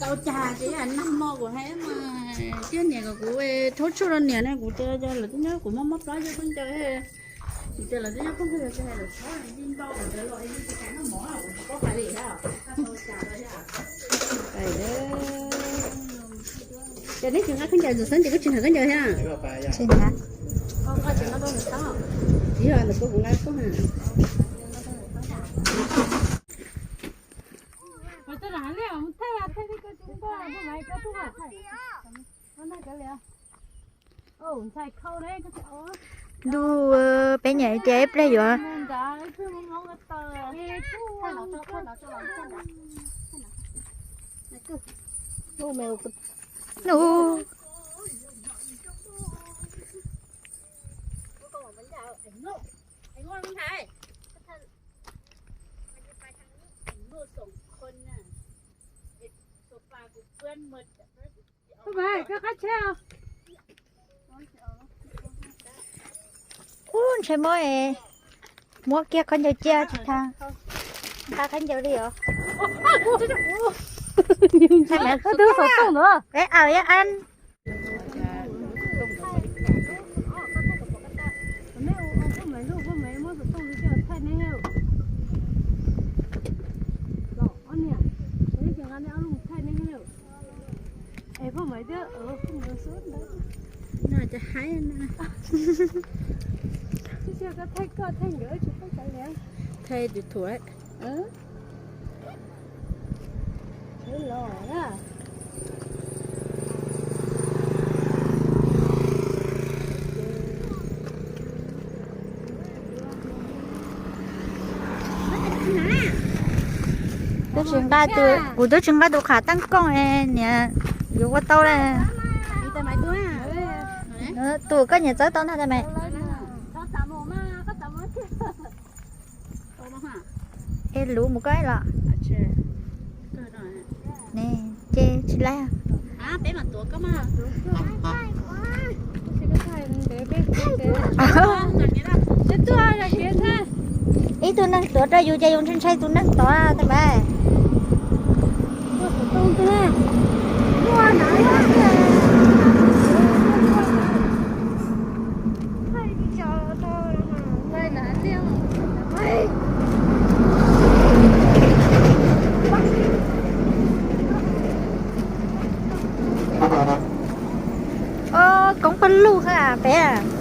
Tau cas ces nag hmo kuv hais mas, thiab niam kom kuv rhaub tshuaj rau niam ne, kuv tias lawv twb nyob kuv mob mob plab coj khaub ncaws, kuv tias lawv twb nyob poob kuv yog tsis hais lawv txhob ib npau kuv tias los ib tsis kam noj mov kuv tsis paub hais li thiab. Ces neb tsis nqa khaub ncaws ntxim xeeb ces koj tsis hnav khaub ncaws thiab? Tsis hnav. Ntuj, peb nyiam tias ib pliag yuav. Ntuj. Ub, ntshai mob, muab kiag khaub ncaws cia tsis tau. Nqa khaub ncaws li os. Ntshai mas. Peb awm ib an. Es poj maiv thiab, poj maiv xub ntawd. No cas haib na. Thaij koj thaij nkawd tsis tau sawv li. Thaij YouTube. Twb tsis nqa tus, kuv twb tsis nqa tus qham teeb kooj niam, yuav ua tau la. Tus koj nyiam txawb tau ntag tais mas. Es luv mus koj los. Ne, ces tsis laib. Ib tug neeg tuav rau yus ces yus ntshai ntshai tus neeg tod tais mas. Koob pawg lug ha peb.